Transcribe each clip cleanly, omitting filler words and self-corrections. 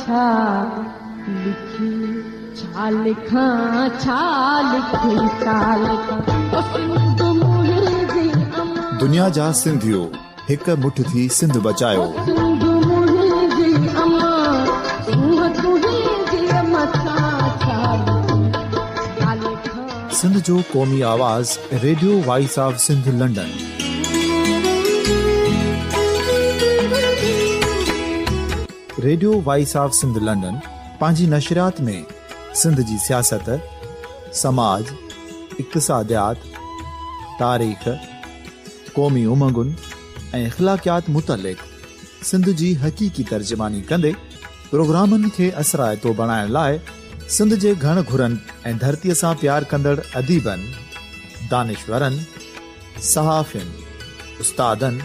ڇا لکي، ڇا لکان، ڇا لکي، ڇا لکان، او سنڌ منهنجي امان. دنيا جا سنڌيو هڪ مٺ ٿي سنڌ بچايو. او سنڌ منهنجي امان، سونهن تنهنجي مٿان، ڇا لکي، ڇا لکان. سنڌ جو قومي آواز radio voice of Sindh London. Radio voice of Sindh London پنهنجي نشريات ۾ سنڌ جي سياست، سماج، اقتصاديات، تاريخ، قومي امنگن ۽ اخلاقيات متعلق سنڌ جي حقيقي ترجماني ڪندي پروگرامن کي اثرائتو بڻائڻ لاء سنڌ جي گهڻ گهرن ۽ ڌرتيء سان پيار ڪندڙ اديبن، دانشورن، صحافين، استادن،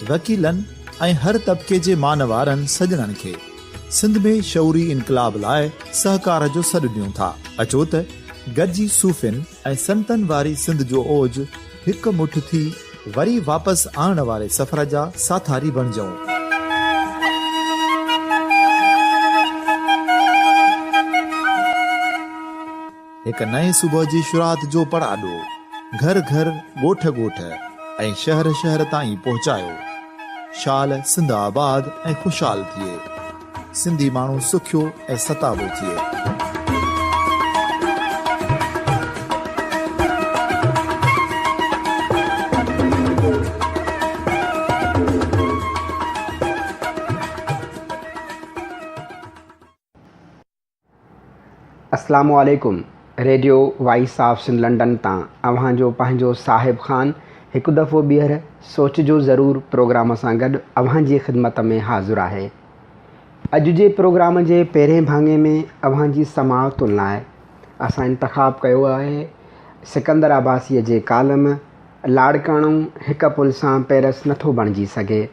وڪيلن ۽ هر طبقي جي مانوارن سڄڻن کي سنڌ ۾ شعوري انقلاب لاء سهڪار جو سڏ ڏيون ٿا. اچو ته گڏجي صوفين ۽ سنتن واري سنڌ جو اوج هڪ مٺ ٿي وري واپس آڻڻ واري سفر جا ساٿاري بڻجون. هڪ نئين صبح جي شروعات جو پڙاڏو گهر گهر، ڳوٺ ڳوٺ ۽ شهر شهر تائين پهچايو. شال سنڌ آباد ۽ خوشحال ٿئي. سنڌي ماڻهو سکيو ۽ ستابو ٿئي. اسلام عليڪم radio voice of Sindh London تان اوهان جو پنهنجو صاحب خان هڪ دفعو ٻيهر سوچجو ضرور پروگرام سان گڏ اوهان جي خدمت ۾ حاضر آهي. اڄ جي پروگرام جي پهرين ڀاڱي ۾ اوهان جي سماعتن لاء اسان انتخاب ڪيو آهي سڪندر عباسيء جي ڪالم لاڙڪاڻو هڪ پل سان پئرس نٿو بڻجي سگهي.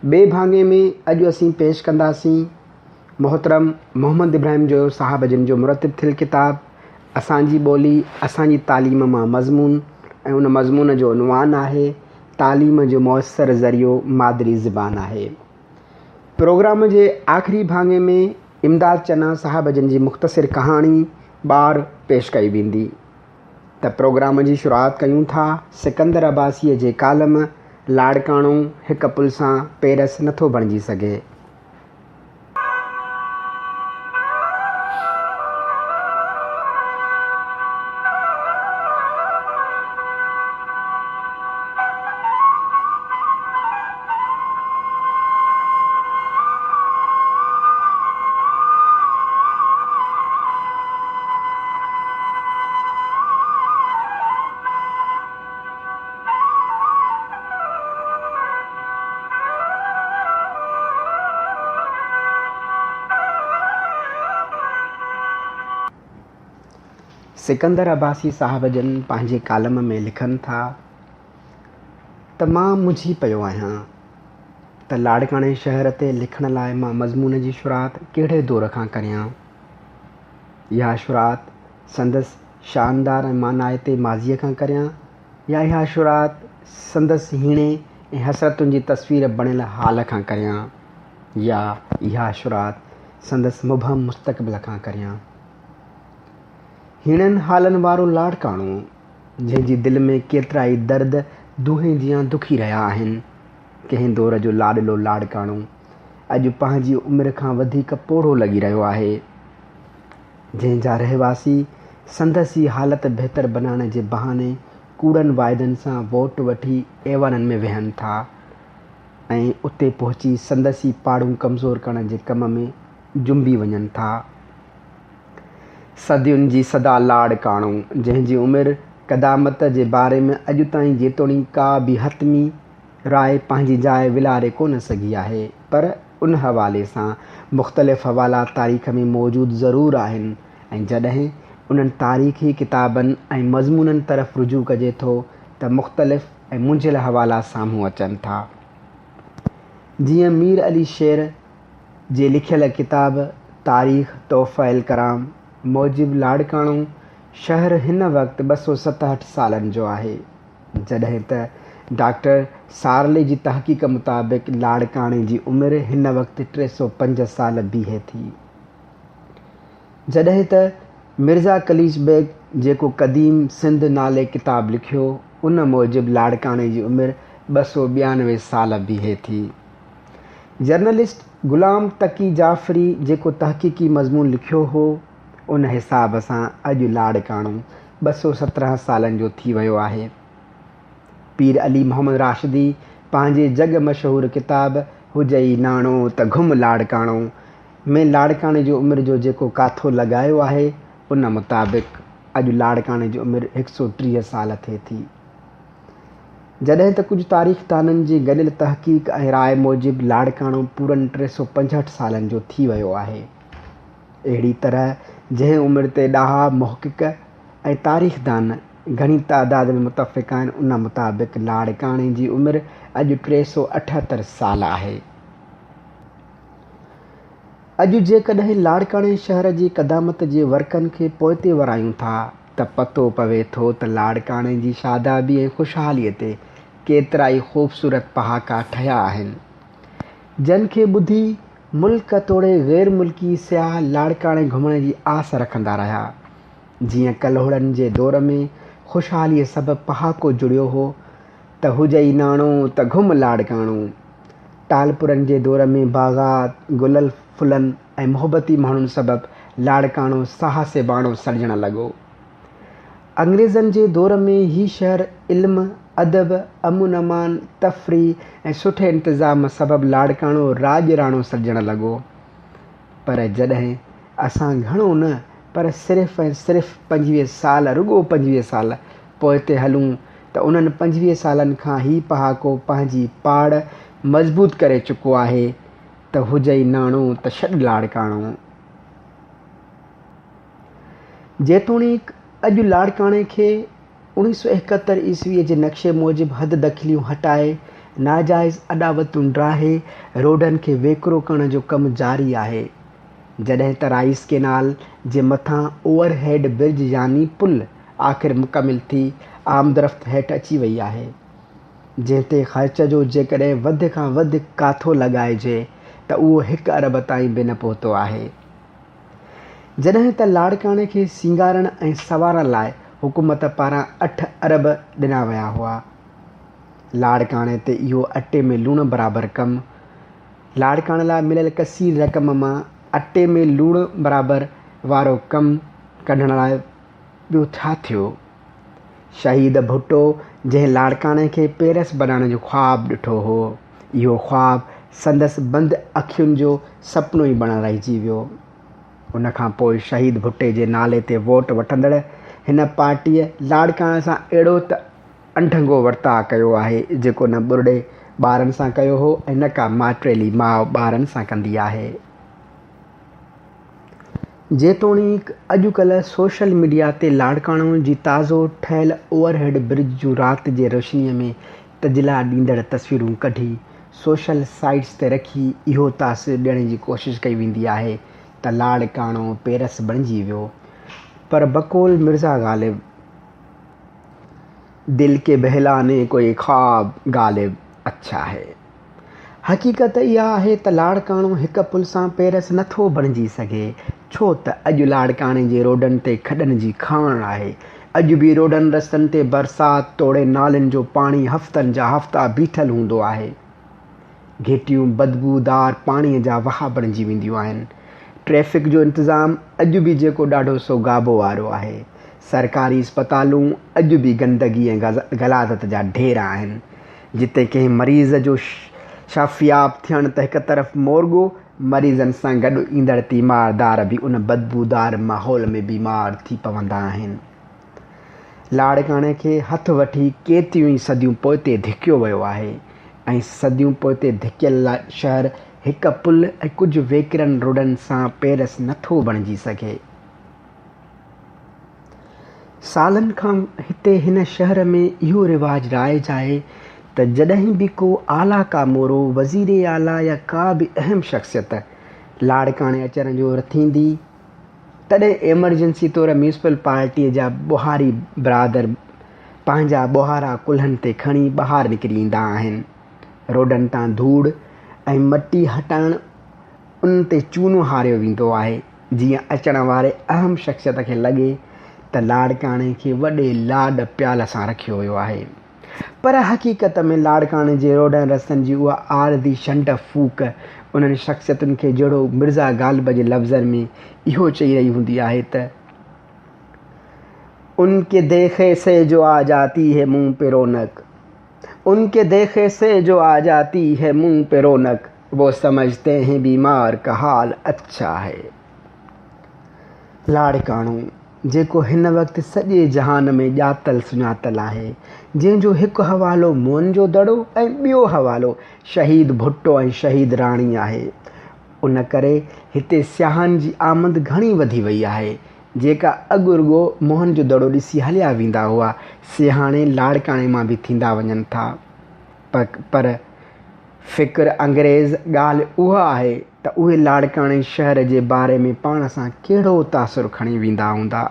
ٻئي ڀاڱي ۾ اڄ اسين پيش ڪنداسين محترم محمد ابراهيم جويو صاحب جن جو مرتب ٿيل ڪتاب اسان جي ٻولي اسان جي تعليم مان مضمون ۽ ان مضمون جو عنوان آهي تعليم جو مؤثر ذريعو مادري زبان آهي. پروگرام جي آخري ڀاڱي ۾ امداد چنا صاحب جن جي مختصر ڪهاڻي ٻار پيش ڪئي ويندي ته پروگرام جي شروعات ڪيون ٿا سڪندر عباسيء جي ڪالم لاڙڪاڻو هڪ پل سان پئرس نٿو بڻجي سگهي. سڪندر عباسي صاحب جن پنهنجي ڪالم ۾ لکن ٿا ته مان منجهي پيو آهيان ته لاڙڪاڻي شهر تي لکڻ لاء مان مضمون جي شروعات ڪهڙي دور کان ڪريان. اها شروعات سندس شاندار ۽ مانائتي ماضيء کان ڪريان يا اها شروعات سندس هيڻي ۽ حسرتن جي تصوير بڻيل حال کان ڪريان يا اها شروعات سندس مبهم مستقبل کان ڪريان. هيڻن حالن وارو لاڙڪاڻو، جنهن جي دل ۾ ڪيترائي درد دونهين جيان دکي رهيا آهن، ڪنهن دور جو لاڏلو لاڙڪاڻو اڄ پنهنجي عمر کان وڌيڪ پوڙهو لڳي رهيو آهي. جنهن جا رهواسي سندس ئي حالت بهتر بنائڻ جي بهاني ڪوڙن واعدن سان ووٽ وٺي ايوانن ۾ ويهن ٿا ۽ اتي پهچي سندس ئي پاڙون ڪمزور ڪرڻ جي ڪم ۾ جنبي وڃن ٿا. صدين جي صدا لاڙڪاڻو، جنهن جي عمر قدامت جي باري ۾ اڄ تائين جيتوڻيڪ ڪا به حتمي راء پنهنجي جاء ولاري ڪونه سگهي آهي پر ان حوالي سان مختلف حوالا تاريخ ۾ موجود ضرور آهن ۽ جڏهن انهن تاريخي ڪتابن ۽ مضمونن طرف رجوع ڪجي ٿو ته مختلف ۽ منجهيل حوالا سامهون اچن ٿا. جيئن مير علي شير جي لکيل ڪتاب تاريخ تحفة الڪرام موجب لاڙڪاڻو شهر هن وقت 267 سالن جو آهي. جڏهن ته ڊاڪٽر سارلي جي تحقيق مطابق لاڙڪاڻي جي عمر هن وقت 305 سال بيهي ٿي. جڏهن ته مرزا قليچ بيگ جيڪو قديم سنڌ نالي ڪتاب لکيو، ان موجب لاڙڪاڻي جي عمر 292 سال بيهي ٿي. جرنلسٽ غلام تقي جعفري جيڪو تحقيقي مضمون لکيو هو، ان حساب سان اڄ لاڙڪاڻو 217 سالن جو ٿي ويو آهي. پير علي محمد راشدي پنهنجي جڳ مشهور ڪتاب هجئي ناڻو ته گهم لاڙڪاڻو ۾ لاڙڪاڻي جي عمر جو جيڪو ڪاٿو لڳايو آهي، ان مطابق اڄ لاڙڪاڻي جي عمر 130 سال ٿئي ٿي. جڏهن ته ڪجهه تاريخدانن جي گڏيل تحقيق ۽ راء موجب لاڙڪاڻو پورن 365 سالن جو ٿي ويو آهي. اهڙي طرح جنهن عمر تي ڏاها محقق ۽ تاريخدان گهڻي تعداد ۾ متفق آهن، ان مطابق لاڙڪاڻي جي عمر اڄ 378 سال آهي. اڄ جيڪڏهن لاڙڪاڻي شهر جي قدامت جي ورقن کي پوئتي ورايون ٿا ته پتو پوي ٿو ته لاڙڪاڻي جي شادابي ۽ خوشحاليء تي ڪيترائي خوبصورت پهاڪا ٺهيا آهن، جن کي ٻڌي ملڪ توڙي غير ملڪي سياح لاڙڪاڻي گهمڻ جي آس رکندا رهيا. جيئن ڪلهوڙن جي دور ۾ خوشحاليء سبب پهاڪو جڙيو هو ته هجئي ناڻو ته گهم لاڙڪاڻو. ٽالپرن جي دور ۾ باغات، گلن ڦلن ۽ محبتي ماڻهن سبب لاڙڪاڻو ساهه سيباڻو سڏجڻ لڳو. انگريزن جي دور ۾ هي شهر علم، ادب، امن امان، تفريح ۽ سٺي انتظام سبب لاڙڪاڻو راڄ راڻو سڏجڻ لڳو. پر جڏهن اسان گهڻو نه پر صرف ۽ صرف 25 سال رڳو 25 سال پوئتي هلون ته انهن 25 سالن کان هي پهاڪو پنهنجي پاڙ مضبوط ڪري چڪو آهي ته هجئي ناڻو ته ڇڏ لاڙڪاڻو. جيتوڻيڪ اڄ لاڙڪاڻي کي 1971 عيسويء جي نقشي موجب حد دخليون هٽائي، ناجائز اڏاوتون ڊاهي، روڊن کي ويڪرو ڪرڻ جو ڪم جاري آهي. جڏهن ته رائيس ڪينال جي مٿان اوور هيڊ برج يعني پل آخر مڪمل ٿي آمدرفت هيٺ اچي وئي آهي. جنهن تي خرچ جو جيڪڏهن وڌ کان وڌ ڪاٿو لڳائجي ته اهو هڪ ارب تائين به نه پهتو آهي. جڏهن ته لاڙڪاڻي کي سينگارڻ ۽ سنوارڻ لاء حڪومت پاران 8 ارب ڏنا ويا هئا. لاڙڪاڻي تي اهو اٽي ۾ لوڻ برابر ڪم. لاڙڪاڻي لاء مليل ڪثير رقم مان اٽي ۾ لوڻ برابر وارو ڪم ڪڍڻ لاء ٻيو ڇا ٿيو؟ شهيد ڀٽو جنهن لاڙڪاڻي کي پيرس بنائڻ جو خواب ڏٺو هو، اهو خواب سندس بند اکين جو سپنو ئي بڻيل رهجي ويو. ان کان پوء شهيد ڀٽي جي نالي تي ووٽ وٺندڙ هن پارٽيء لاڙڪاڻي سان اهڙو ته اڍنگو ورتاء ڪيو آهي، جيڪو نه ٻرڙي ٻارن سان ڪيو هو ۽ نه ڪا ماٽيلي ماء ٻارن سان ڪندي آهي. جيتوڻيڪ اڄڪلهه سوشل ميڊيا تي لاڙڪاڻو جي تازو ٺهيل اوور هيڊ برج جون رات جي روشنيء ۾ تجلا ڏيندڙ تصويرون ڪڍي سوشل سائيٽس تي رکي اهو تاثر ڏيڻ جي ڪوشش ڪئي ويندي آهي ته لاڙڪاڻو پيرس بڻجي ويو پر بقول مرزا غالب دل ڪي بهلاني ڪو يي خواب غالب اڇا هي. حقيقت اها آهي ته لاڙڪاڻو هڪ پل سان پيرس نه ٿو بڻجي سگهي، ڇو ته اڄ لاڙڪاڻي جي روڊن تي کڏن جي کاڻ آهي. اڄ به روڊن رستن تي برسات توڙي نالين جو پاڻي هفتن جا هفتا بيٺل هوندو آهي. گهٽيون بدبودار پاڻيء جا واهه بڻجي وينديون آهن. ٽريفڪ جو انتظام اڄ به جيڪو ڏاڍو سو گابو وارو آهي. سرڪاري اسپتالون اڄ به گندگي ۽ غلاظت جا ڍير آهن. جتي ڪنهن مريض جو شفياب ٿيڻ ته هڪ طرف مورڳو مريضن سان گڏ ايندڙ تيماردار به ان بدبودار ماحول ۾ بيمار ٿي پوندا آهن. لاڙڪاڻي کي هٿ وٺي ڪيتريون ئي صديون پوئتي ڌڪيو ويو آهي ۽ صديون پوئتي ڌڪيل شهر هڪ پل ۽ ڪجهه ويڪرن روڊن سان پيرس نٿو بڻجي سگهي. سالن کان هتي هن شهر ۾ اهو رواج رائج آهي ته جڏهن به ڪو اعليٰ ڪامورو، وزير اعليٰ يا ڪا به اهم شخصيت لاڙڪاڻي اچڻ جو رٿيندي تڏهن ايمرجنسي طور ميونسپل پارٽيء جا ٻوهاري برادر پنهنجا ٻوهارا ڪلهن تي کڻي ٻاهر نڪري ايندا آهن. روڊن تان ڌوڙ ۽ مٽي هٽائڻ ان تي چونو هاريو ويندو آهي، جيئن اچڻ واري اهم شخصيت کي لڳي ته لاڙڪاڻي کي وڏي لاڏ پيال سان رکيو ويو آهي. پر حقيقت ۾ لاڙڪاڻي جي روڊن رستن جي اها عارضي ڇنڊ ڦوڪ انهن شخصيتن کي جهڙو مرزا غالب جي لفظن ۾ اهو چئي رهي هوندي آهي ته. ان ڪي ديکي سي جو آ جاتي هي منهن پي رونق ان ڪي ديکي سي جو آ جاتي هي منهن پي رونق وو سمجهتي هين بيمار ڪا حال اڇا هي. لاڙڪاڻو، جيڪو هن وقت سڄي جهان ۾ ڄاتل سڃاتل آهي، جنهن جو هڪ حوالو موئن جو دڙو ۽ ٻيو حوالو شهيد ڀٽو ۽ شهيد راڻي آهي. ان ڪري هتي سياحن جي آمد گهڻي وڌي وئي آهي، جيڪا اڳ رڳو موهن جو دڙو ڏسي هليا ويندا هئا، سي هاڻي لاڙڪاڻي مان به ٿيندا وڃن ٿا. پر فڪر انگريز ڳالهه اها آهي ته اهي لاڙڪاڻي شهر جي باري ۾ پاڻ سان ڪهڙو تاثر کڻي ويندا هوندا؟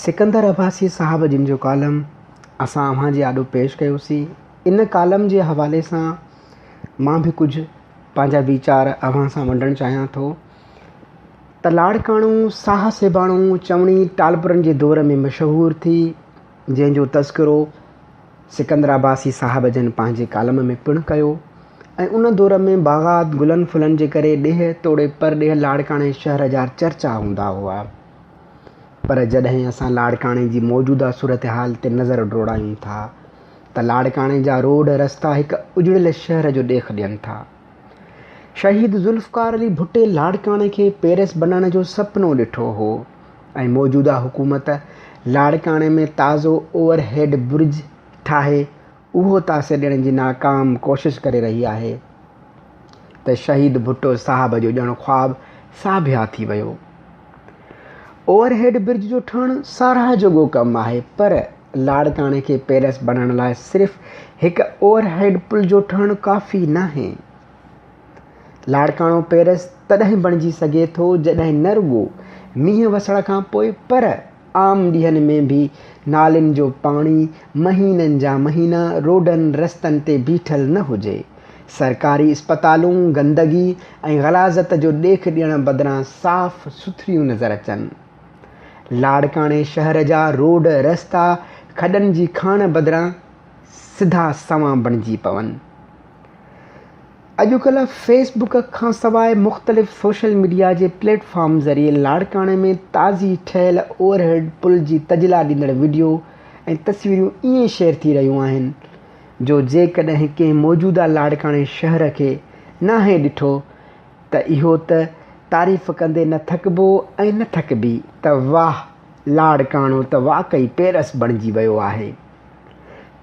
سڪندر عباسي صاحب جن جو ڪالم اسان اوهان جي آڏو پيش ڪيوسين. ان ڪالم جي حوالي سان مان به ڪجهه پنهنجا ويچار اوهان سان ونڊڻ چاهيان ٿو ته لاڙڪاڻو ساهه سيباڻو چوڻي ٽالپرن جي دور ۾ مشهور ٿي، جنهن جو تذڪرو سڪندر عباسي صاحب جن پنهنجي ڪالم ۾ پڻ ڪيو ۽ ان دور ۾ باغات گلن ڦلن جي ڪري ڏيهه توڙي پرڏيهه لاڙڪاڻي شهر جا چرچا هوندا هئا. پر جڏهن اسان لاڙڪاڻي جي موجوده صورتحال تي نظر ڊوڙايون ٿا ته لاڙڪاڻي جا روڊ رستا هڪ اجڙيل شهر جو ڏيک ڏين ٿا. شهيد ذوالفقار علي ڀٽي لاڙڪاڻي کي پيرس بنائڻ جو سپنو ڏٺو هو. ۽ موجوده حڪومت لاڙڪاڻي ۾ تازو اوور هيڊ برج ٺاهي اهو تاثر ڏيڻ جي ناڪام ڪوشش ڪري رهي آهي ته شهيد ڀٽو صاحب جو ڄڻ خواب ساڀيا ٿي ويو. اوور هيڊ برج جو ٺهڻ ساراهه جوڳو ڪم آهي پر لاڙڪاڻي کي پيرس بڻائڻ لاء صرف هڪ اوور هيڊ پل جو ٺهڻ ڪافي ناهي. لاڙڪاڻو پيرس تڏهن بڻجي سگهي ٿو جڏهن نه رڳو مينهن وسڻ کان پوء پر عام ڏينهن ۾ به نالين جو پاڻي مهينن جا مهينا روڊن رستن تي بيٺل نه هجي. سرڪاري اسپتالون گندگي ۽ غلاظت جو ڏيک ڏيڻ بدران صاف سٿريون نظر اچن. لاڙڪاڻي شهر جا روڊ رستا کڏن جي کاڻ بدران سڌا سنوان بڻجي پون. اڄڪلهه فيس بڪ کانسواء مختلف سوشل ميڊيا جي پليٽ فارم ذريعي لاڙڪاڻي ۾ تازي ٺهيل اوور هيڊ پل جي تجلا ڏيندڙ وڊيو ۽ تصويرون ائين شيئر ٿي رهيون آهن جو جيڪڏهن ڪنهن موجوده لاڙڪاڻي شهر کي ناهي ڏٺو ته اهو ته تعريف ڪندي نه ٿڪبو ۽ نه ٿڪبي ته واهه لاڙڪاڻو ته واقعي پيرس بڻجي ويو آهي.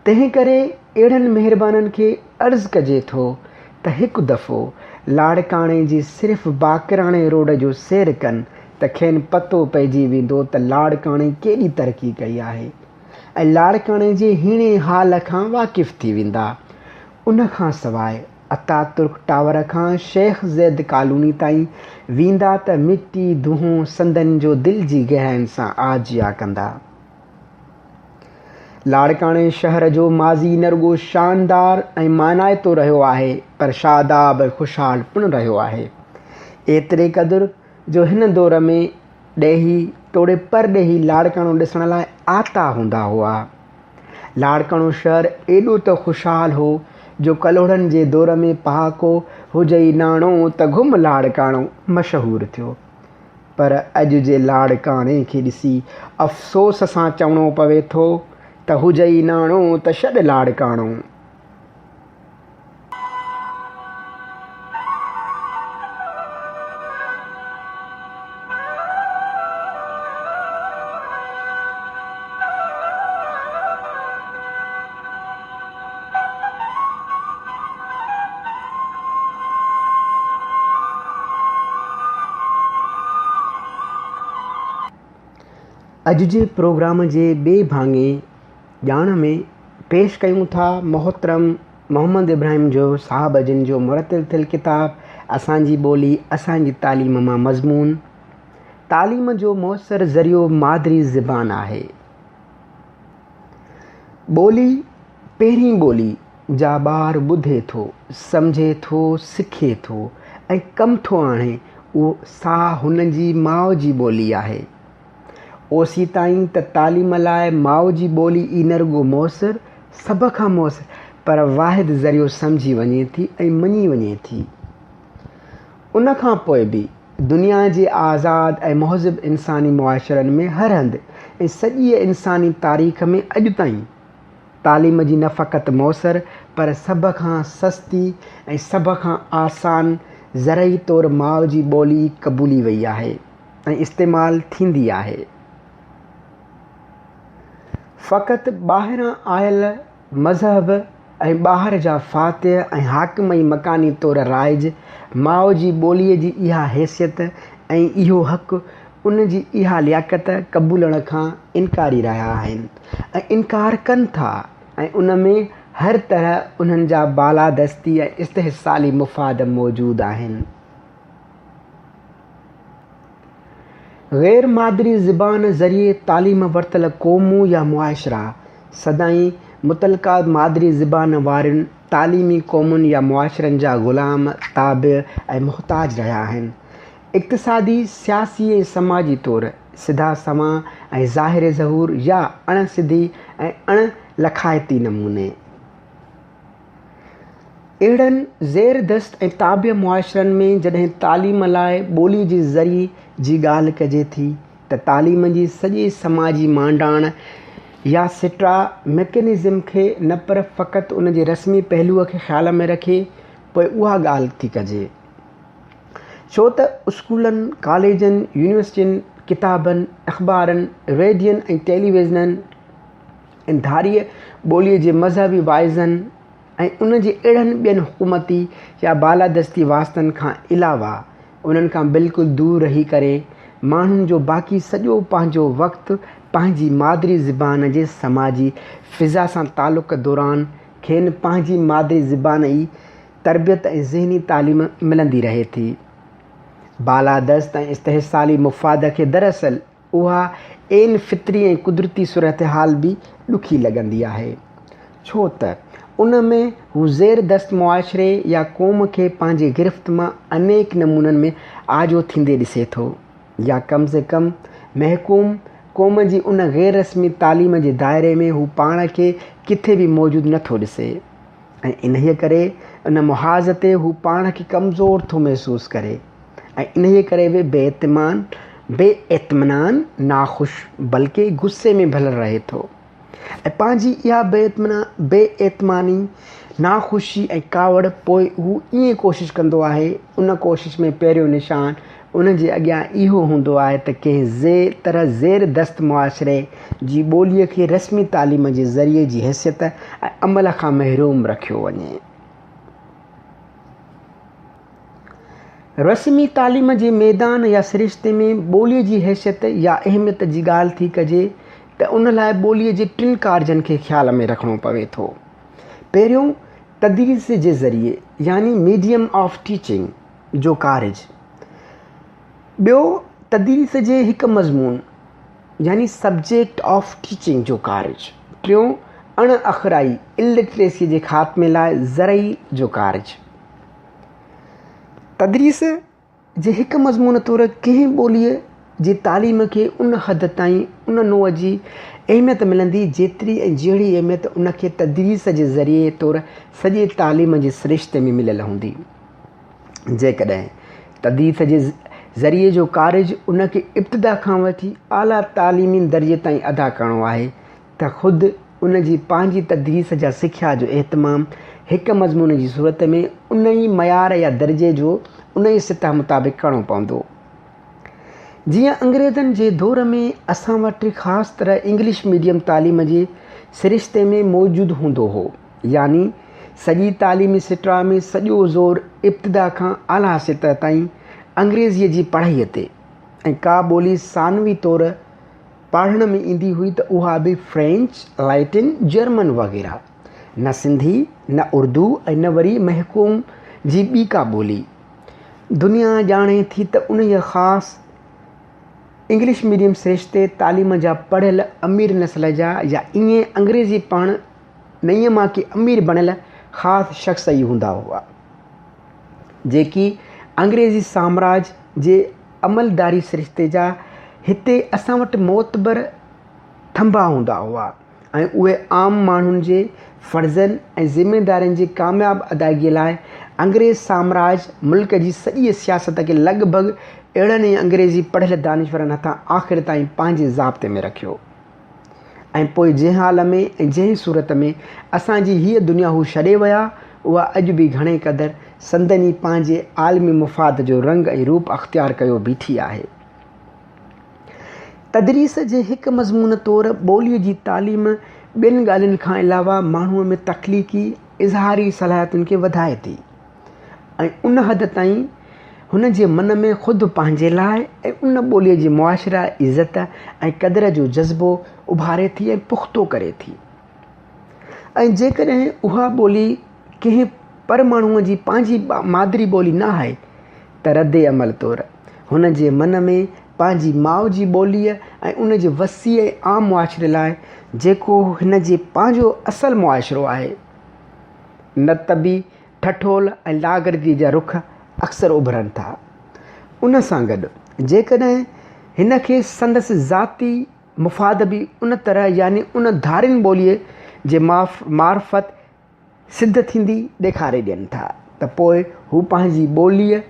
تنهن ڪري اهڙن مهربانن کي عرض ڪجي ٿو ته هڪ دفعو لاڙڪاڻي جي صرف باقراڻي روڊ جو سير ڪن ته کين پتو پئجي ويندو ته لاڙڪاڻي ڪيڏي ترقي ڪئي آهي ۽ لاڙڪاڻي جي هيڻي حال کان واقف ٿي ويندا. ان کان سواء اتاترڪ ٽاور کان شيخ زيد ڪالوني تائين ويندا ته مٽي دونهون سندن جو دل جي گهراين سان آجيان ڪندا. لاڙڪاڻي شهر جو ماضي نه رڳو شاندار ۽ مانائتو رهيو آهي پر شاداب ۽ خوشحال پڻ رهيو آهي. ايتري قدر جو هن دور ۾ ڏيهي توڙي پرڏيهي لاڙڪاڻو ڏسڻ لاء آتا هوندا هئا. لاڙڪاڻو شهر ايڏو ته خوشحال هو جو ڪلهوڙن جي دور ۾ پهاڪو هجئي ناڻو ته گهم لاڙڪاڻو مشهور ٿيو. پر اڄ جي لاڙڪاڻي کي ڏسي افسوس سان چوڻو پوي ٿو ته هجئي ناڻو ته ڇڏ لاڙڪاڻو. اڄ جي پروگرام جي ٻئي ڀاڱي ڄاڻ ۾ پيش ڪيون ٿا محترم محمد ابراهيم جويو صاحب جن جو مرتب ٿيل ڪتاب اسان جي ٻولي اسان جي تعليم مان مضمون تعليم جو موثر ذريعو مادري زبان آهي. ٻولي پهرين ٻولي جا ٻار ٻڌي ٿو، سمجهي ٿو، سکي ٿو ۽ ڪم ٿو آڻي اهو سا هن جي ماء جي ٻولي آهي. اوسيتائين ته تعليم لاء ماء جي ٻولي ئي نه رڳو موثر، سڀ کان موثر پر واحد ذريعو سمجهي وڃي ٿي ۽ مڃي وڃي ٿي. ان کان پوء به دنيا جي آزاد ۽ مهذب انساني معاشرن ۾ هر هنڌ ۽ سڄيء انساني تاريخ ۾ اڄ تائين تعليم جي نه فقط موثر پر سڀ کان سستي ۽ سڀ کان آسان ذرعي طور ماء جي ٻولي ئي قبولي وئي آهي ۽ استعمال ٿيندي آهي. فقط ٻاهران آيل مذهب ۽ ٻاهر جا فاتح ۽ حاڪم ئي مڪاني طور رائج ماء جي ٻوليء جي اها حيثيت ۽ اهو حق، ان جي اها لياقت قبولڻ کان انڪاري رهيا آهن ۽ انڪار ڪن ٿا ۽ ان ۾ هر طرح انهن جا بالادستي ۽ استحصالي مفاد موجود آهن. غير مادري زبان ذريعي تعليم ورتل قومون يا معاشرا سدائين متعلقه مادري زبان وارين تعليمي قومن يا معاشرن جا غلام، تابع ۽ محتاج رهيا آهن. اقتصادي، سياسي ۽ سماجي طور سڌا سنوان ۽ ظاهر ظهور يا اڻ سڌي ۽ اڻ لکائتي نموني. اهڙن زيردست ۽ تابع معاشرن ۾ جڏهن تعليم لاء ٻولي جي ذريعي جي ڳالهه ڪجي ٿي ته تعليم جي سڄي سماجي مانڊاڻ يا سٽا Mechanism کي نه پر فقط ان جي رسمي پهلوء کي خيال ۾ رکي پوء اها ڳالهه ٿي ڪجي. ڇو ته اسڪولن، ڪاليجن، يونيورسٽين، ڪتابن، اخبارن، ريڊين ۽ ٽيليويزنن، ۽ ڌاريء ٻوليء جي مذهبي واعظن ۽ ان جي اهڙن ٻين حڪومتي يا بالادستي واسطن کان علاوه انهن کان بلڪل دور رهي ڪري ماڻهن جو باقي سڄو پنهنجو وقت پنهنجي مادري زبان جي سماجي فضا سان تعلق دوران کين پنهنجي مادري زبان ئي تربيت ۽ ذهني تعليم ملندي رهي ٿي. بالادست ۽ استحصالي مفاد کي دراصل اها عين فطري ۽ قدرتي صورتحال به ڏکي لڳندي آهي، ڇو ته ان ۾ هو زيردست معاشري يا قوم کي پنهنجي گرفت مان انيڪ نمونن ۾ آجو ٿيندي ڏسي ٿو يا ڪم از ڪم محڪوم قوم جي ان غير رسمي تعليم جي دائري ۾ هو پاڻ کي ڪٿي به موجود نه ٿو ڏسي ۽ انهيء ڪري ان محاذ تي هو پاڻ کي ڪمزور ٿو محسوس ڪري. ۽ انهيء ڪري به بي اعتمان، بي اطمينان، ناخوش بلڪه غصي ۾ ڀريل رهي ٿو ۽ پنهنجي اها بي اطمينان، بي اعتماني، ناخوشي ۽ ڪاوڙ پوء هو ائين ڪوشش ڪندو آهي، ان ڪوشش ۾ پهريون نشان ان جي اڳيان اهو هوندو آهي ته ڪنهن زي طرح زير دست معاشري جي ٻوليء کي رسمي تعليم جي ذريعي جي حيثيت ۽ عمل کان محروم رکيو وڃي. رسمي تعليم جي ميدان يا سرشتي ۾ ٻوليء جي حيثيت يا اهميت جي ڳالهه ٿي ڪجي ته ان لاء ٻوليء جي ٽن ڪارجن کي خيال ۾ رکڻو پوي ٿو. پهريون تدريس جي ذريعي يعني ميڊيم آف ٽيچنگ جو ڪارج، ٻيو تدريس جي هڪ مضمون يعني سبجيڪٽ آف ٽيچنگ جو ڪارج، ٽيون اڻ اکرائي Illiteracy جي خاتمي لاء ذريعي جو ڪارج. تدريس جي هڪ مضمون طور ڪنهن ٻوليء جي تعليم کي ان حد تائين ان نوع جي اهميت ملندي جيتري ۽ جهڙي اهميت ان کي تدريس جي ذريعي طور سڄي تعليم جي سرشتي ۾ مليل هوندي. جيڪڏهن تدريس جي ذريعي جو ڪارج ان کي ابتدا کان وٺي اعليٰ تعليمي درجي تائين ادا ڪرڻو آهي ته خود ان جي پنهنجي تدريس جا سکيا جو اهتمام هڪ مضمون جي صورت ۾ ان ئي معيار يا درجي جو ان ئي سطح مطابق ڪرڻو پوندو. جيئن انگريزن جي دور ۾ اسان وٽ خاص طرح انگلش ميڊيم تعليم جي سرشتي ۾ موجود هوندو هو يعني سڄي تعليمي سٽاء ۾ سڄو زور ابتدا کان اعليٰ سطح تائين انگريزيء جي پڙهائيء تي ۽ ڪا ٻولي ثانوي طور پاڙهڻ ۾ ايندي هئي ته اها به فرينچ، لئٽن، جرمن وغيره. نه سنڌي، نه اردو ۽ نه وري محڪوم جي ٻي ڪا ٻولي. دنيا ڄاڻي ٿي ته انهيء خاص انگلش ميڊيم سرشتي تعليم جا پڙهيل امير نسل جا يا ائين انگريزي پڙهڻ نئين مان ڪي امير بڻيل خاص شخص ئي هوندا هئا. جيڪي انگريزي سامراج جي عملداري سرشتي جا هتي اسان وٽ معتبر ٿنڀا هوندا هئا ۽ اهي عام ماڻهن جي فرضن ۽ ذميدارين جي ڪامياب ادائگي لاء انگريز سامراج ملڪ جي سڄيء سياست کي لڳ ڀڳ اهڙن ئي انگريزي پڙهيل دانشورن هٿان آخر تائين پنهنجي ضابطي ۾ رکيو. ۽ پوء جنهن حال ۾ ۽ جنهن صورت ۾ اسان جي هيء دنيا هو ڇڏي ويا، اها اڄ به گهڻي قدر سندن ئي پنهنجي عالمي مفاد جو رنگ ۽ روپ اختيار ڪيو بيٺي آهي. تدريس جي هڪ مضمون طور ٻوليء جي تعليم ٻين ڳالهين کان علاوه ماڻهوء ۾ تخليقي، اظهاري صلاحيتن کي وڌائي ٿي. ۽ ان حد تائين هن جي من ۾ خود پنهنجي لاء ۽ ان ٻوليء جي معاشره عزت ۽ قدر جو جذبو اڀاري ٿي ۽ پختو ڪري ٿي ۽ جيڪڏهن اها ٻولي ڪنهن پر ماڻهوء جي پنهنجي مادري ٻولي نه آهي ته رد عمل طور هن جي من ۾ پنهنجي ماء جي ٻوليء ۽ ان جي وسيع ۽ عام معاشري لاء جيڪو هن جي پنهنجو اصل معاشرو آهي نه ته به ٺٺول ۽ لاغرضيء جا رخ اڪثر اڀرن ٿا. ان سان گڏ جيڪڏهن هن کي سندس ذاتي مفاد به ان طرح يعني ان ڌارين ٻوليء جي معرفت سڌ ٿيندي ڏيکاري ڏين ٿا ته پوء هو پنهنجي ٻوليء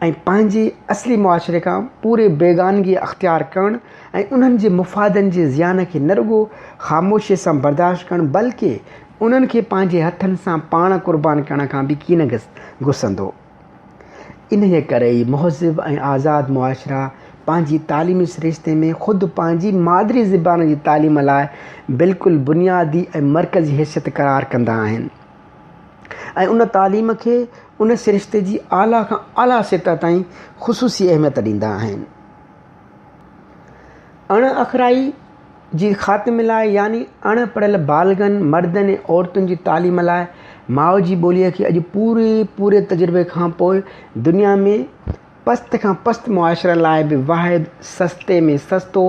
۽ پنهنجي اصلي معاشري کان پوري بيگانگي اختيار ڪرڻ ۽ انهن جي مفادن جي زيان کي نه رڳو خاموشيء سان برداشت ڪرڻ بلڪه انهن کي پنهنجي هٿن سان پاڻ قربان ڪرڻ کان به ڪين گسندو. انهيء ڪري ئي مهذب ۽ آزاد معاشرا پنهنجي تعليمي سرشتي ۾ خود پنهنجي مادري زبان جي تعليم لاء بلڪل بنيادي ۽ مرڪزي حيثيت قرار ڪندا آهن ۽ ان تعليم کي ان سرشتي جي اعليٰ کان اعليٰ سطح تائين خصوصي اهميت ڏيندا آهن. اڻ اکرائي جي خاتمي لاء يعني اڻ پڙهيل بالغن، مردن ۽ عورتن جي تعليم لاء ماء جي ٻوليء کي اڄ پوري پوري تجربي کان پوء دنيا ۾ پست کان پست معاشرن لاء به واحد سستي ۾ سستو،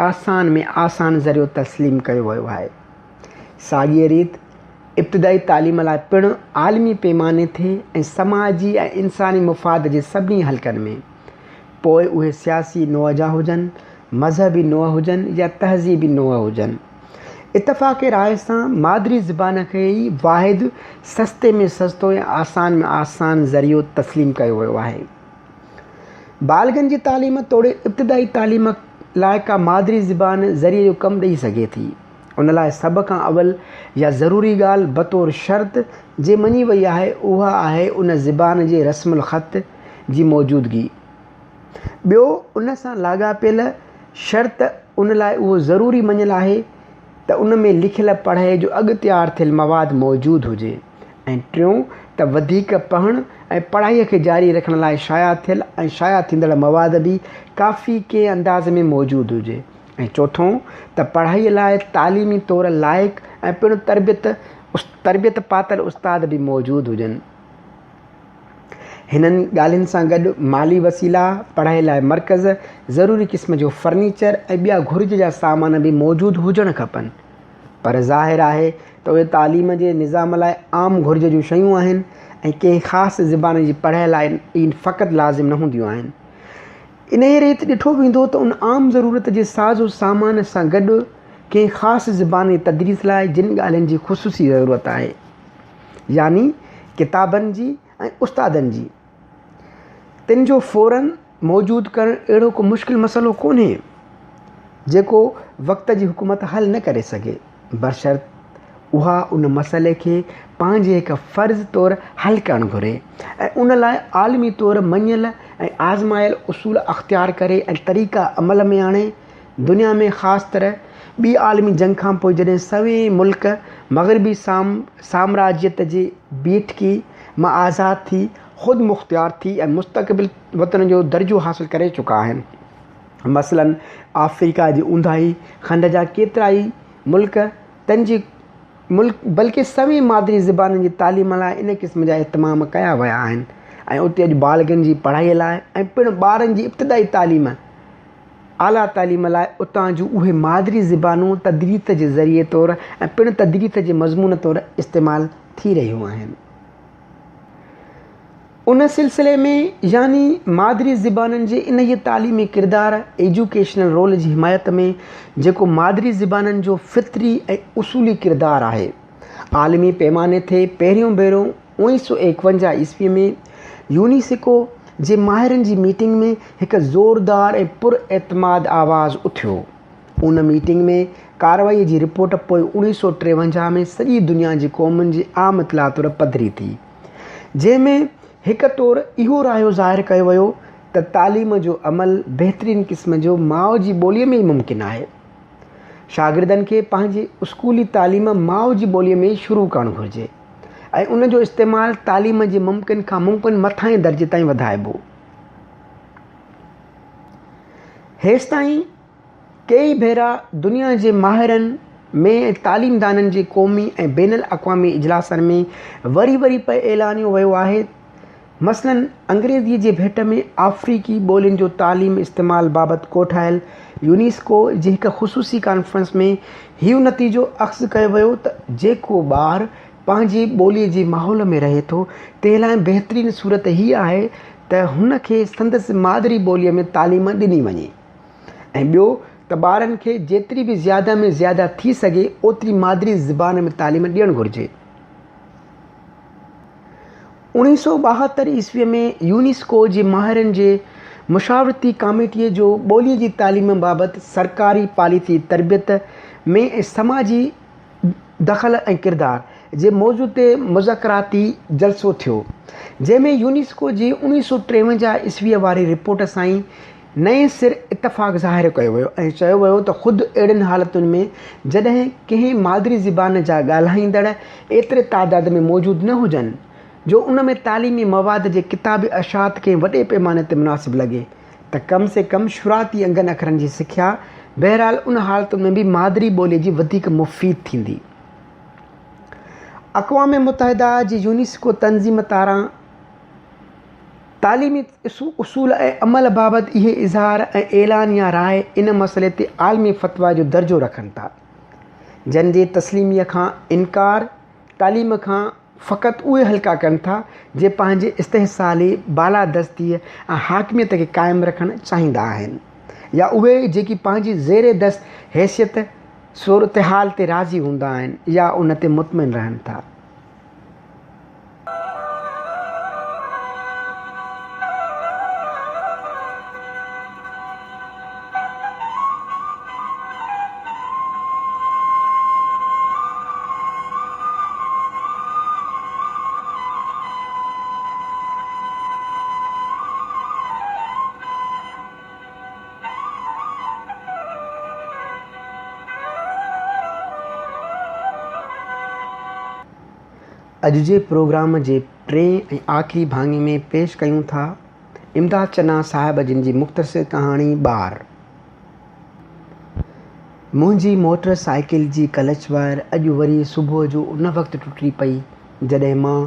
آسان ۾ آسان ذريعو تسليم ڪيو ويو آهي. ساڳيء ريت ابتدائي تعليم لاء پڻ عالمي پيماني تي ۽ سماجي ۽ انساني مفاد جي سڀني حلقن ۾، پوء اهي سياسي نوع جا هجن، مذهبي نوع هجن يا تهذيبي نوع هجن. اتفاق راء سان مادري زبان کي ئي واحد سستي ۾ سستو ۽ آسان ۾ آسان ذريعو تسليم ڪيو ويو آهي. بالغن جي تعليم توڙي ابتدائي تعليم لاء ڪا مادري زبان ذريعي جو ڪم ڏئي سگهي ٿي. ان لاء سڀ کان اول يا ضروري ڳالهه بطور شرط جي مڃي وئي آهي اها آهي ان زبان جي رسم الخط جي موجودگي. ٻيو ان سان لاڳاپيل شرط ان لاء اهو ضروري مڃيل آهي ته ان ۾ لکيل پڙهائي جو اڳ تيار ٿيل مواد موجود هجي ۽ ٽيون ته وڌيڪ پڙهڻ ۽ پڙهائي کي جاري رکڻ لاء شايع ٿيل ۽ شايع ٿيندڙ مواد به ڪافي ڪنهن انداز ۾ موجود هجي ۽ چوٿون ته پڙهائي لاء تعليمي طور لائق ۽ پڻ تربيت تربيت پاتل استاد به موجود هجن. هنن ڳالهين سان گڏ مالي وسيلا، پڙهائي لاء مرڪز، ضروري قسم جو فرنيچر ۽ ٻيا گهرج جا سامان به موجود هجڻ کپن. پر ظاهر آهي ته اهي تعليم جي نظام لاء عام گهرج جون شيون آهن ۽ ڪنهن خاص زبان جي پڙهائي لاء ئي فقط لازم نه هونديون آهن. انهيء ريت ڏٺو ويندو ته ان عام ضرورت جي ساز و سامان سان گڏ ڪنهن خاص زبان جي تدريس لاء جن ڳالهين جي خصوصي ضرورت آهي، يعني ڪتابن جي ۽ استادن جي، تن جو فوراً موجود ڪرڻ اهڙو ڪو مشڪل مسئلو ڪونهي، جيڪو وقت جي حڪومت حل نه ڪري سگهي، بشرط اها ان مسئلي کي پنهنجي هڪ فرض طور حل ڪرڻ گهري ۽ ان لاء عالمي طور مڃيل ۽ آزمايل اصول اختيار ڪري ۽ طريقا عمل ۾ آڻي. دنيا ۾ خاص طرح ٻي عالمي جنگ کان پوء جڏهن سوين ملڪ مغربي سامراجيت جي بيٺڪي مان آزاد ٿي خود مختيار ٿي ۽ مستقل وطن جو درجو حاصل ڪري چڪا آهن مثلاً آفريڪا جي اونداهي کنڊ جا ڪيترائي ملڪ تن جي ملڪ بلڪه سوين مادري زبانن جي تعليم لاء ان قسم جا اهتمام ڪيا ويا آهن ۽ اتي اڄ بالغن جي پڙهائيء لاء ۽ پڻ ٻارن جي ابتدائي تعليم اعليٰ تعليم لاء اتان جون اهي مادري زبانون تدريس جي ذريعي طور ۽ پڻ تدريس جي مضمون طور استعمال ٿي رهيون آهن. ان سلسلي ۾ يعني مادري زبانن جي انهيء تعليمي ڪردار، Educational Role، جي حمايت ۾، جيڪو مادري زبانن جو فطري ۽ اصولي ڪردار آهي، عالمي پيماني تي پهريون ڀيرو 1951 عيسويء ۾ يونيسڪو جي ماهرن جي ميٽنگ ۾ هڪ زوردار ۽ پر اعتماد آواز اٿيو. ان ميٽنگ ۾ ڪارروائيء جي رپورٽ پوء 1953 ۾ سڄي دنيا جي قومن جي عام اطلاع طور پڌري ٿي. جنهن ۾ هڪ طور اهو رايو ظاهر ڪيو ويو ته تعليم جو عمل بهترين قسم جو ماء جي ٻوليء ۾ ئي ممڪن آهي. شاگردن کي پنهنجي اسڪولي تعليم ماء جي ٻوليء ۾ ئي شروع ڪرڻ گهرجي ۽ ان جو استعمال تعليم جي ممڪن کان ممڪن مٿانهين درجي تائين وڌائبو. هيستائين ڪيئي ڀيرا دنيا جي ماهرن ۾ ۽ تعليمدانن جي قومي ۽ بين الاقوامي اجلاسن ۾ وري وري پئي اعلانيو ويو آهي. مثلاً انگريزيء جي ڀيٽ ۾ آفريقي ٻولين جو تعليمي استعمال بابت ڪوٺايل يونيسڪو جي هڪ خصوصي ڪانفرنس ۾ هيء نتيجو اخذ ڪيو ويو ته جيڪو ٻار پنهنجي ٻوليء جي ماحول ۾ رهي ٿو، تنهن لاء بهترين صورت هيء آهي ته هن کي سندس مادري ٻوليء ۾ تعليم ڏني وڃي. ۽ ٻيو ته ٻارن کي جيتري به زياده ۾ زياده ٿي سگهي اوتري مادري زبان ۾ تعليم ڏيڻ گهرجي. 1972 عيسويء ۾ يونيسڪو جي ماهرن جي مشاورتي ڪاميٽيء جو ٻوليء جي تعليم بابت سرڪاري پاليسي تربيت ۾ ۽ سماجي دخل ۽ ڪردار جي موضوع تي مذاڪراتي جلسو ٿيو، جنهن ۾ يونيسڪو جي 1953 عيسويء واري رپورٽ سان ئي نئين سر اتفاق ظاهر ڪيو ويو ۽ چيو ويو ته خود اهڙين حالتن ۾ جڏهن ڪنهن مادري زبان جا ڳالهائيندڙ ايتري تعداد ۾ موجود نه هجن جو ان ۾ تعليمي مواد جي ڪتابي اشاعت ڪنهن وڏي پيماني تي مناسب لڳي ته ڪم سي ڪم شروعاتي انگن اکرن جي سکيا بهرحال ان حالتن ۾ به مادري ٻوليء جي وڌيڪ مفيد ٿيندي. اقوام متحده جي يونيسڪو تنظيم پاران تعليمي اصول ۽ عمل بابت اهي اظهار ۽ اعلان يا راء ان مسئلي تي عالمي فتويٰ جو درجو رکن ٿا، جن جي تسليميء کان انڪار تعليم کان فقط اهي حلقا ڪن ٿا، جي پنهنجي استحصالي بالادستيء ۽ حاڪميت کي قائم رکڻ چاهيندا آهن يا اهي جيڪي پنهنجي زير دست حيثيت صورتحال تي راضي هوندا آهن يا ان تي مطمئن رهن ٿا. اڄ جي پروگرام جي ٽئين ۽ آخري ڀاڱي ۾ پيش ڪيون ٿا امداد چنا صاحب جن جي مختصر ڪهاڻي ٻار. منهنجي موٽر سائيڪل جي ڪلچ وائر اڄ وري صبح جو ان وقت ٽٽي پئي جڏهن مان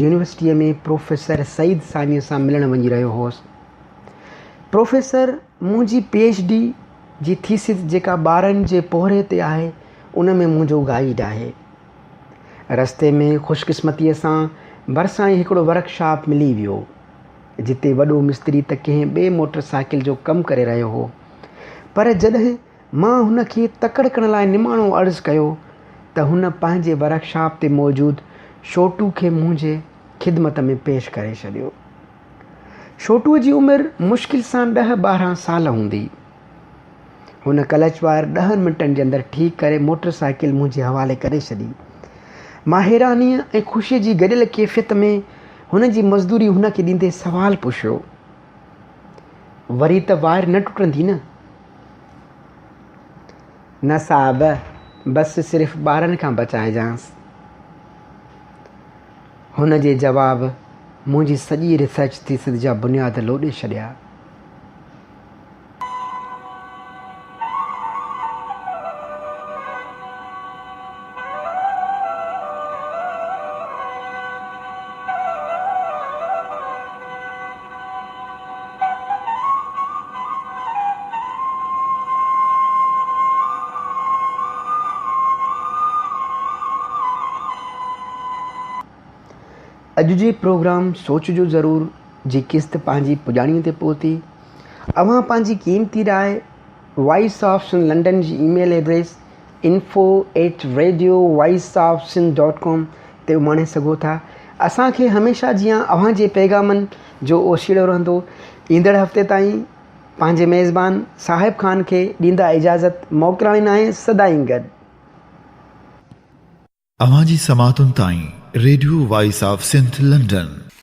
يونيورسٽيء ۾ پروفيسر سعيد ثانيء سان ملڻ وڃي رهيو هوس. پروفيسر منهنجي پي ايڇ ڊي جي ٿيسز جيڪا ٻارن جي پورهيي تي آهي ان ۾ منهنجو گائيڊ آهي. رستي ۾ خوش قسمتيء سان ڀرسان ئي هڪڙو ورڪشاپ ملي ويو، جتي وڏو مستري ته ڪنهن ٻئي موٽر سائيڪل جو ڪم ڪري رهيو هو، پر جڏهن مان هن کي تڪڙ ڪرڻ لاء نماڻو عرض ڪيو ته هن پنهنجي ورڪشاپ تي موجود شوٽو کي منهنجي خدمت ۾ پيش ڪري ڇڏيو. شوٽوء جي عمر مشڪل سان ڏهه ٻارهن سال هوندي. هن ڪلچ وائر ڏهن منٽن جي اندر ٺيڪ ڪري موٽر سائيڪل منهنجي حوالي ڪري ڇڏي. مان حيرانيء ۽ خوشيء جي گڏيل ڪيفيت ۾ هن جي مزدوري هن کي ڏيندي سوال پڇيو، وري ته وائر نه ٽٽندي نه؟ نه صاحب، بس صرف ٻارن کان بچائجانس. هن جي جواب منهنجي سڄي ريسرچ ٿيسز جا بنياد لوڏي ڇڏيا. اڄ جي پروگرام سوچ جو ضرور جي قسط پنهنجي پڄاڻي تي پهتي. اوهان پنهنجي قيمتي راء وائس آف سنڌ لنڊن جي email address info at radio voice of Sindh dot com تي اماڻي سگهو ٿا. اسان کي هميشه جيان اوهان جي پيغامن جو اوسيئڙو رهندو. ايندڙ هفتي تائين پنهنجي ميزبان صاحب خان کي ڏيندا اجازت موڪلاڻي ناهي سدائين گڏ. اوهان جي سماعتن تائين radio voice of Sindh London.